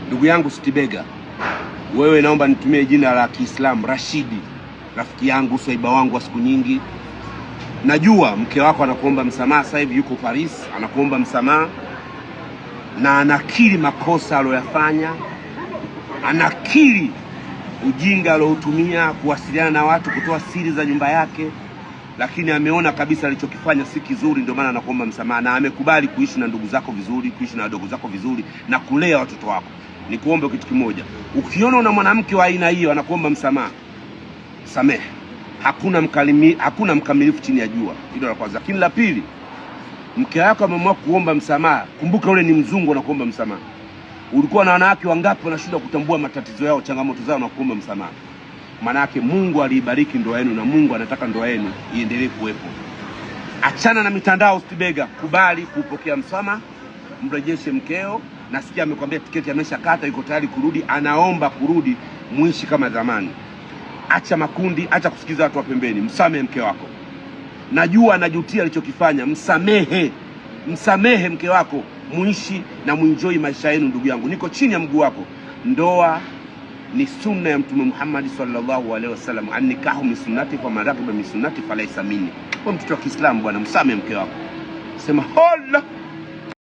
Ndugu yangu Stibega, wewe naomba nitumie jina la Kiislamu Rashidi, rafiki yangu, swaiba wangu wa siku nyingi. Najua mke wako anakuomba msamaha sasa hivi, yuko Paris, anakuomba msamaha na anakiri makosa aliyoyafanya, anakiri ujinga aliotumia kuwasiliana na watu, kutoa siri za nyumba yake, lakini ameona kabisa alichokifanya si kizuri, ndio maana anakuomba msamaha na amekubali kuishi na ndugu zako vizuri, kuishi na wadogo zako vizuri na kulea watoto wako. Nikuombe kitu kimoja, ukiona una mwanamke wa aina hiyo anakuomba msamaha, samehe. Hakuna mkamilifu chini ya jua. Hilo la kwanza. Lakini la pili, mke wako ameamua kuomba msamaha, kumbuka ule ni mzungu anakuomba msamaha. Ulikuwa na wanawake wangapi wanashindwa kutambua matatizo yao, changamoto zao na kuomba msamaha? Maanake Mungu aliibariki ndoa yenu na Mungu anataka ndoa yenu iendelee kuwepo. Achana na mitandao Stibega, kubali kupokea msamaha, mrejeshe mkeo. Nasikia amekwambia tiketi ameshakata, yuko tayari kurudi, anaomba kurudi, muishi kama zamani. Acha makundi, acha kusikiza watu wa pembeni, msamehe mke wako. Najua anajutia alichokifanya, msamehe, msamehe mke wako, muishi na muenjoy maisha yenu. Ndugu yangu, niko chini ya mguu wako. Ndoa ni sunna ya Mtume Muhammad sallallahu alaihi wasallam, annikahu min sunnati faman ragiba min sunnati falaisa minni. Kwa mtoto wa Kiislamu bwana, msamehe mke wako, sema hola.